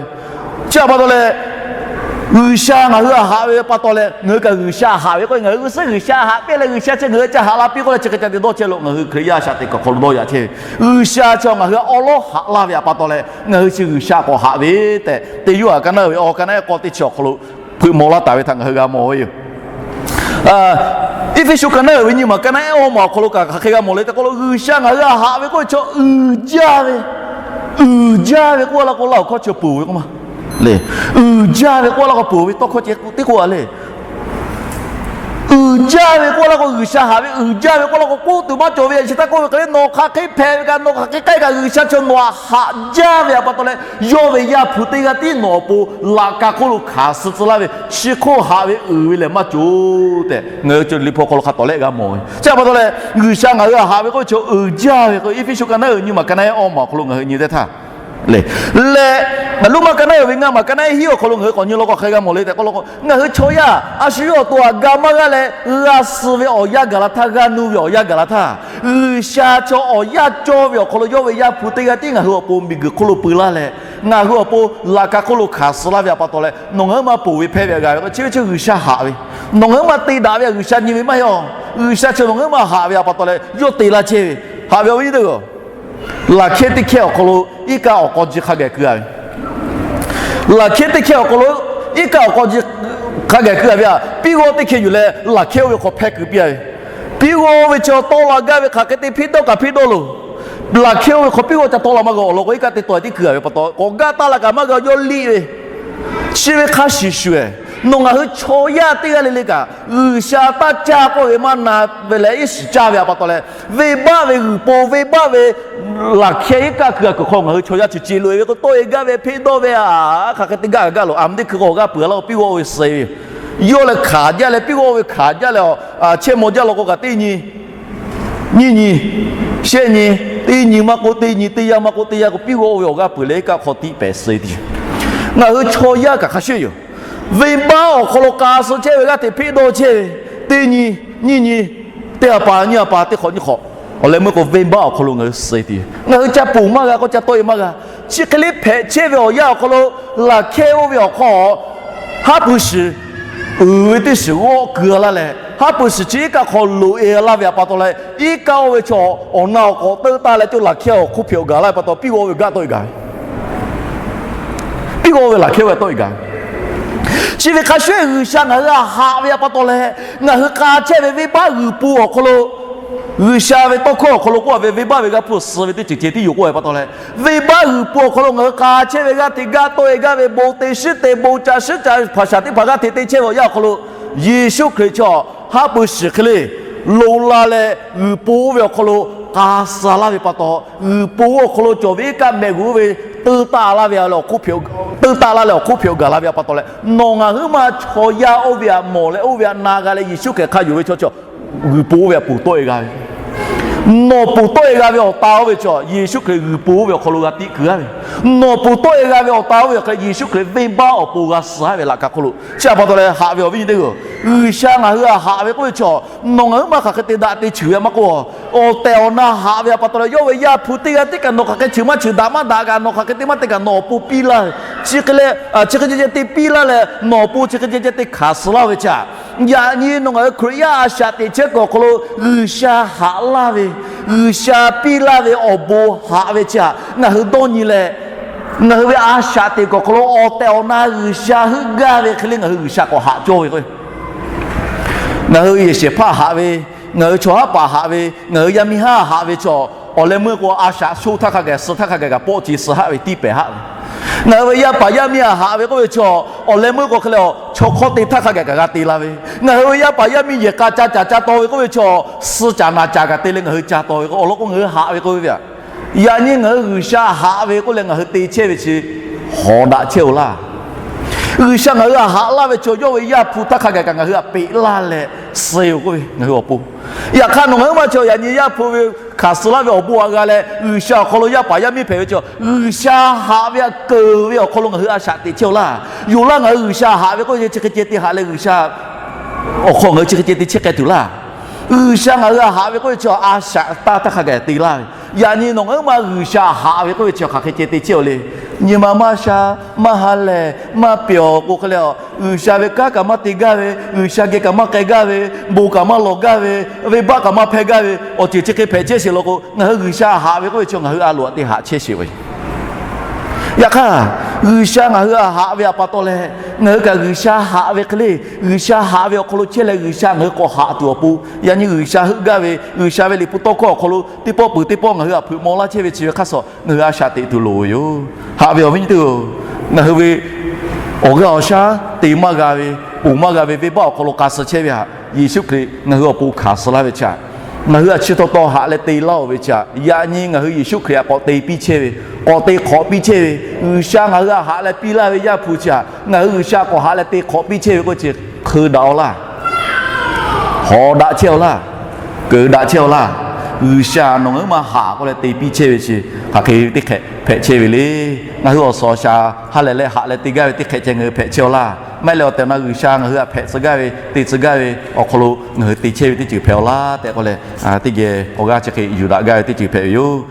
chi htaꞈ pa taw leh, G'uiˬsha ngaˬ hui htaꞈ haꞈ ve pa taw leh ngaˬ hui kaꞈ G'uiˬsha haꞈ ve k'o, ngaˬ hui g'uˇ suhˉ G'uiˬsha haꞈ piˇ leh G'uiˬsha chi ngaˬ hui ca haꞈ la piˇ k'oˆ leh chi hk'e ca te dawˇ chehˇ lo ngaˬ hui Hkriꞈ yaˇ a shaꞈ teꞈ kuiˬ awˬ hk'aw lo dawˇ yaꞈ chehˇ ve. G'uiˬsha chaw ngaˬ hui htaꞈ awˉ lawˉ haꞈ laˇ ve pa taw leh ngaˬ hui chi G'uiˬsha k'awꞈ haꞈ ve tehꞈ, teˇ Yoˇhanˬ ka naˉ ve awˇ ka naˉ ehˉ k'aw teˇ chi awˬ hk'aw lo hpeuꞈ maw laˇ taˍ ve htaꞈ ngaˬ hui g'a mawˬ ve yoˬ. Eˇfeˇsuꞈ ka naˉ ve nyi maˬ ka naˉ ehˉ awˇ maˬ awˬ hk'aw lo kaꞈ hk'aˬ hk'e g'a mawˬ le tehꞈ k'oˆ lo, G'uiˬsha ngaˬ hui htaꞈ haꞈ ve k'oˆ ve chaw uiˍ jaˇ ve, uiˍ jaˇ ve k'oˆ laˇ k'o, laˇ awˬ hkawˇ chi ponˬ ve k'oˆ ma le. Uiˍ jaˇ ve k'oˆ laˇ k'o, ponˬ ve tawˇ hkawˇ ceh teˇ k'oˆ a le. Uiˍ jaˇ ve k'oˆ laˇ k'o, G'uiˬsha haꞈ ve uiˍ jaˇ ve k'oˆ laˇ k'o, k'oˆ tuˬ maˇ cawˬ ve. Chi htaˇ k'oˆ ve hk'e le, nawˬ hk'aˬ hk'e hpehꞈ ve kaꞈ, nawˬ hk'aˬ hk'e k'ai kaꞈ, G'uiˬsha chaw nawˬ htaꞈ haꞈ jaˇ ve pa taw leh, yawˇ ve Yaˇ hpu teˇ g'aˇ tiˉ nawˬ awˬ pon laꞈ ka hk'oˆ lo hkanˍ suh tcuh laˇ ve, chi hk'oˆ haꞈ ve uiˍ ve lehˬ maˇ cawˬ tehꞈ ngaˬ hui Liꞈ hpu awˬ hk'aw lo hk'a tawˍ lehˆ g'a mawˬ ve. Chi pa taw leh, G'uiˬsha ngaˬ hui htaꞈ haꞈ ve k'oˆ ve chaw uiˍ jaˇ ve k'o, Eˇfeˇsuꞈ ka naˉ uiˍ nyi maˬ ka naˉ ehˉ awˇ maˬ awˬ hk'aw lo ngaˬ hui nyi teˇ htaˇ le. Leh, Roˉmaꞈ ka naˉ uiˍ ve ngaˇ maˬ ka naˉ ehˉ hiˉ awˬ hk'aw lo ngaˬ hui k'awꞈ nyi law k'o, hk'aˬ hk'e g'a mawˬ le tehꞈ k'oˆ law k'o, ngaˬ hui chaw yaˇ a shu yawˇ awˬ to htaꞈ ga maˇ g'aˇ leh, g'a suh ve awˬ yanˇ gaˬ la htaˇ, g'a nuˇ ve awˬ yanˇ gaˬ la htaˇ, G'uiˬsha chaw awˬ yanˇ cawˇ ve awˬ hk'aw lo yawˇ ve Yaˇ hpu teˇ g'aˇ tiˉ ngaˬ hui awˬ pon miˬguiˬ hk'oˆ lo peu laˇ leh, ngaˬ hui awˬ pon laꞈ ka hk'oˆ lo hkanˍ suh laˇ ve pa taw leh, nawˬ ngaˬ hui ma ponˬ ve hpehˇ ve g'a ve k'o, chi ve chi G'uiˬsha haꞈ ve, nawˬ ngaˬ hui ma te daꞈ ve G'uiˬsha nyi ve maˇ heˆ a. G'uiˬsha chaw nawˬ ngaˬ hui ma haꞈ ve pa taw leh yawˇ te laˇ chehˇ ve, haꞈ ve awˬ viˉ nyi teˇ g'aˇ. Laꞈ hkehˇ teˇ hkehˇ awˬ hk'aw lo iˉ kaˆ awˬ k'aw ji hk'a gaˬ keu a ve, laꞈ hkehˇ teˇ hkehˇ awˬ hk'aw lo iˉ kaˆ awˬ k'aw ji hk'a gaˬ keu a ve a, piˇ g'awˇ teˇ hkehˇ yuˬ leh laꞈ hkehˇ oˇ ve hk'aw hpehˇ keu piˇ a ve. Piˇ g'awˇ oˇ ve chaw tawˆ la gaˇ ve hk'aˬ hk'e te hpeˇ dawˇ kaꞈ hpeˇ dawˇ loˬ. Laꞈ hkehˇ oˇ ve hk'aw piˇ g'awˇ ca tawˆ la maˇ g'a awˬ lawn k'o, iˉ kaˆ teˇ taw tiˉ keu a ve pa taw, k'awꞈ gaˇ taˇ la kaꞈ maˇ g'a, yawˇ liˇ ve. Chi ve hk'a shuˍ shuˍ, nawˬ ngaˬ hui chaw yaˇ teˇ g'aˇ le le kaꞈ, G'uiˬsha taˇ caˇ k'oˆ ve maˇ na ve leh, iˉ shiˍ caˇ ve pa taw leh, venˇbaˆ ve g'uiˬ po, venˇbaˆ ve laꞈ hkehˇ iˉ kaˆ keu a kuiˬ hk'aw ngaˬ hui chaw yaˇ chi ce loꞈ e ve k'o, tawˆ e gaˇ ve, hpeˇ dawˇ ve a, hk'aˬ hk'e te gaˇ gaˇ loˬ. A mvuhˇ teˇ hkui k'o awˬ g'aˇ peuˬ a laˇ k'o, piˇ g'awˇ oˇ ve suh e ve yoˬ. Yawˇ leh hkanˍ jaˇ leh, piˇ g'awˇ oˇ ve hkanˍ jaˇ leh, chehˇ maw jaˇ law k'o kaꞈ, teˇ nyi nyiˇ nyi, shehˆ nyi, teˇ nyi maˇ k'oˆ teˇ nyi, teˇ yanˇ maˇ k'oˆ teˇ yanˇ k'o, piˇ g'awˇ oˇ ve awˬ g'aˇ peuˬ leh iˉ kaˆ hk'aw tiˆ pehˍ suh e te. Ngaˬ hui chaw yaˇ kaꞈ hk'a shuˍ yoˬ. Venˇbaˆ awˬ hk'aw lo k'a suh chehˇ ve g'aˇ hteꞈ hpeˇ dawˇ chehˇ ve, teˇ nyi, nyiˇ nyi, teˇ ha pa nyiˇ ha pa teˇ hk'awꞈ nyiˇ hk'awꞈ, awˬ leh meuˇ k'o venˇbaˆ awˬ hk'aw lo ngaˬ hui suh e te. Ngaˬ hui ca ponˬ maˇ g'a k'o, ca tawˆ e maˇ g'a. Chi hk'e le hpehꞈ chehˇ ve awˬ yanˇ awˬ hk'aw lo, laꞈ hkehˇ oˇ ve awˬ hk'aw haˉ pui shiˍ uiˍ ve teˇ shiˍ g'awˆ keu a laˇ leh, haˉ pui shiˍ chi iˉ kaˆ hk'aw loꞈ e laˇ ve pa taw leh, iˉ kaˆ oˇ ve chaw awˬ na awˬ k'awꞈ teuˆ taˇ leh, co laꞈ hkehˇ awˬ hk'oˆ hpehꞈ awˬ gaˬ laˇ ve pa taw, piˇ g'awˇ oˇ ve g'aˇ tawˆ e gaˬ ve, piˇ g'awˇ oˇ ve laꞈ hkehˇ oˇ ve tawˆ e gaˬ ve. Chi ve hk'a shuˍ G'uiˬsha ngaˬ hui htaꞈ haꞈ ve pa taw leh, ngaˬ hui k'a chehˇ ve venˇbaˆ g'uiˬ po awˬ hk'aw lo G'uiˬsha ve tawˇ hkawˇ awˬ hk'aw lo k'oˆ ve, venˇbaˆ ve g'aˇ hpu suh ve teˇ ceuˬ ceh tiˉ yoˬ k'oˆ ve pa taw leh, venˇbaˆ g'uiˬ po awˬ hk'aw lo ngaˬ hui k'a chehˇ ve g'aˇ hteꞈ gaˇ tawˆ e gaˇ ve, bon te shiˉ te, bon ca shiˉ ca, hpaˍ shaˍ teˇ hpaˍ g'aˇ hteꞈ te chehˇ ve awˬ yanˇ awˬ hk'aw lo, Yeˍsuˆ Hkriꞈ chaw haˉ pui shiˍ hk'e le lo la leh g'uiˬ po ve awˬ hk'aw lo k'a suh laˇ ve pa taw, g'uiˬ po awˬ hk'aw lo cawˬ ve iˉ kaˆ mehˆ g'uiˬ oˇ ve teuˇ taˆ laˇ ve, teuˇ taˆ laˇ leh awˬ hk'oˆ hpehꞈ gaˬ la ve a pa taw leh, nawˬ ngaˬ huiˉ ma chaw yaˇ oˇ ve htaꞈ mawˬ leh oˇ ve htaꞈ na g'a leh Yeˍsuˆ Hkriꞈ hk'a yonˍ ve chaw chaw g'uiˬ po oˇ ve htaꞈ ponˬ tawˆ e g'a ve, nawˬ ponˬ tawˆ e g'a ve awˬ ta oˇ ve chaw Yeˍsuˆ Hkriꞈ g'uiˬ po oˇ ve awˬ hk'aw lo g'a tiˆ kuiˬ aˇ ve, nawˬ ponˬ tawˆ e g'a ve awˬ ta oˇ ve awˬ hk'e Yeˍsuˆ Hkriꞈ venˇbaˆ awˬ pon g'a suh aˇ ve laꞈ ka hk'oˆ lo. Chi a pa taw leh haꞈ ve awˬ viˉ nyi teˇ hpaˍ-oˬ, G'uiˬsha ngaˬ hui htaꞈ haꞈ ve k'oˆ ve chaw, nawˬ ngaˬ huiˉ ma hk'aˬ hk'e te daꞈ te cheuˬ ve maˇ k'oˆ, awˬ tehˬ awˬ na haꞈ ve a pa taw leh yawˇ ve Yaˇ hpu teˇ g'aˇ tiˉ kaꞈ nawˬ hk'aˬ hk'e cheuˬ maˇ cheuˬ, daꞈ maˇ daꞈ kaꞈ, nawˬ hk'aˬ hk'e te maˇ te kaꞈ nawˬ awˬ pon piˇ laˇ ve, chi hk'e leh chi hk'e ceh ceh te piˇ laˇ leh nawˬ awˬ pon chi hk'e ceh ceh te hkanˍ suh laˇ ve chi a. Yaꞈ nyi nawˬ ngaˬ hui Hkriꞈ yaˇ a shaꞈ teꞈ chehˇ kuiˬ awˬ hk'aw lo G'uiˬsha haꞈ laˇ ve, G'uiˬsha piˇ laˇ ve awˬ bon haꞈ ve chi htaꞈ ngaˬ hui dawˇ nyi leh, ngaˬ hui ve a shaꞈ teꞈ kuiˬ awˬ hk'aw lo awˬ tehˬ awˬ na G'uiˬsha heuˆ gaˇ ve hk'e le ngaˬ hui G'uiˬsha k'awꞈ haꞈ cawˇ ve k'o, ngaˬ hui yehˬ shehˍ hpaˇ haꞈ ve, ngaˬ hui chaw haˉ paˍ haꞈ ve, ngaˬ hui yaˇ miˇ haˉ haꞈ ve chaw, awˬ leh meuˇ k'o a shaꞈ sho htaˇ hk'a gaˬ suh htaˇ hk'a gaˬ kaꞈ pawˆ ce suh haˆ ve tiˇ pehˍ haˆ ve, ngaˬ hui ve yaˇ paˍ yaˇ miˇ a haꞈ ve k'oˆ ve chaw, awˬ leh meuˇ k'o hk'e leh a chaw hk'awˇ te htaˇ hk'a gaˬ kaꞈ g'a te la ve, ngaˬ hui ve yaˇ paˍ yaˇ miˇ yehˬ k'a ca caˍ ca taw ve k'oˆ ve chaw, suh caˍ naˍ caˍ kaꞈ te leh ngaˬ hui ca taw ve k'o, awˬ lawn k'o ngaˬ hui haꞈ ve k'oˆ ve ve aꞈ. Yaꞈ nyi ngaˬ hui G'uiˬsha haꞈ ve k'oˆ leh ngaˬ hui te chehˇ ve chi hawˍ daꞈ chehˇ-oˬ laˇ. G'uiˬsha ngaˬ hui htaꞈ haꞈ laˇ ve chaw yawˇ ve Yaˇ hpu htaˇ hk'a gaˬ kaꞈ ngaˬ hui htaꞈ peꞈ laˇ leh suh-oˬ k'oˆ ve ngaˬ hui awˬ pon. Yaꞈ hk'aˇ nawˬ ngaˬ huiˉ ma chaw yaꞈ nyi Yaˇ hpu ve hkanˍ suh laˇ ve awˬ bon htaꞈ g'a leh G'uiˬsha awˬ hk'aw lo yaˇ paˍ yaˇ miˇ hpehꞈ ve chaw, G'uiˬsha haꞈ ve htaꞈ keunˍ ve awˬ hk'aw lo ngaˬ hui a shaꞈ teꞈ chehˇ-oˬ laˇ. Yoˬ laˇ, ngaˬ hui G'uiˬsha haꞈ ve k'oˆ ve chi hk'e ceh te haꞈ leh G'uiˬsha awˬ hk'aw ngaˬ hui chi hk'e ceh te chehˇ k'ai tuˬ laˇ. G'uiˬsha ngaˬ hui htaꞈ haꞈ ve k'oˆ ve chi a shaꞈ taˇ htaˇ hk'a gaˬ te laˇ ve. Yaꞈ nyi nawˬ ngaˬ huiˉ ma G'uiˬsha haꞈ ve k'oˆ ve chi hk'aˬ hk'e ceh te chehˇ-oˬ le. Nyi ma maˇ sha, maˇ ha lehˬ, maˇ pehˬ-oˬ k'o hk'e leh a, G'uiˬsha ve kanˉ kaꞈ maˇ te gaˇ ve, G'uiˬsha geh kaꞈ maˇ k'ai gaˇ ve, bon kaꞈ maˇ lawˬ gaˇ ve, venˇbaˆ kaꞈ maˇ hpehˇ gaˇ ve awˬ ceuˬ chi hk'e hpehꞈ chehˇ sheˍ law k'o, ngaˬ hui G'uiˬsha haꞈ ve k'oˆ ve chi ngaˬ hui a loꞈ-aꞈ te haꞈ chehˇ sheˍ ve. Yaꞈ hk'aˇ, G'uiˬsha ngaˬ hui htaꞈ haꞈ ve a pa taw leh, ngaˬ hui kaꞈ G'uiˬsha haꞈ ve hk'e le, G'uiˬsha haꞈ ve awˬ hk'aw lo chehˇ leh G'uiˬsha ngaˬ hui k'awꞈ haꞈ tuˬ awˬ pon, yaꞈ nyi G'uiˬsha heuˆ gaˇ ve, G'uiˬsha ve liꞈ hpu tawˇ hkawˇ awˬ hk'aw lo teˇ pawˆ peuˬ teˇ pawˆ ngaˬ hui htaꞈ hpeuꞈ maw laˇ chehˇ ve chi ve hk'aˇ suh ngaˬ hui a shaꞈ teꞈ tuˬ loˍ ve yoˬ. Haꞈ ve awˬ viˉ nyi teˇ hpaˍ-oˬ, ngaˬ hui ve awˬ g'aˇ awˬ shaˉ te maˇ g'a ve, ponˬ maˇ g'a ve venˇbaˆ awˬ hk'aw lo k'a suh chehˇ ve htaꞈ Yeˍsuˆ Hkriꞈ ngaˬ hui awˬ pon hkanˍ suh laˇ ve chi htaꞈ, ngaˬ hui htaꞈ chi taw taw haꞈ leh te laˇ-oˬ ve chi htaꞈ, yaꞈ nyi ngaˬ hui Yeˍsuˆ Hkriꞈ htaꞈ k'awꞈ te piˇ chehˇ ve, k'awꞈ te hk'awꞈ piˇ chehˇ ve, G'uiˬsha ngaˬ hui htaꞈ haꞈ leh piˇ laˇ ve Yaˇ hpu chi htaꞈ ngaˬ hui G'uiˬsha k'awꞈ haꞈ leh te hk'awꞈ piˇ chehˇ ve k'oˆ ve chi hk'eu daꞈ-oˬ laˇ. Hawˍ daꞈ chehˇ-oˬ laˇ. Keunˍ daꞈ chehˇ-oˬ laˇ. G'uiˬsha nawˬ ngaˬ huiˉ ma haꞈ k'oˆ leh te piˇ chehˇ ve chi hk'aˬ hk'e teˇ hk'ehꞈ hpehꞈ chehˇ ve le. Ngaˬ hui awˬ suhˍ awˬ shaˍ ha lehˬ leh haꞈ leh te gaˇ ve teˇ hk'ehꞈ ceh ngaˬ hui hpehꞈ chehˇ-oˬ laˇ. Maˇ heˆ leh awˬ tehˬ awˬ na G'uiˬsha ngaˬ hui htaꞈ hpehꞈ tcuh gaˇ ve, te tcuh gaˇ ve awˬ hk'aw lo ngaˬ hui te chehˇ ve teˇ ceuˬ hpehꞈ-oˬ laˇ tehꞈ k'oˆ leh, teˇ geh awˬ g'aˇ chi hk'e yuˬ daꞈ gaˇ ve teˇ ceuˬ hpehꞈ ve yoˬ.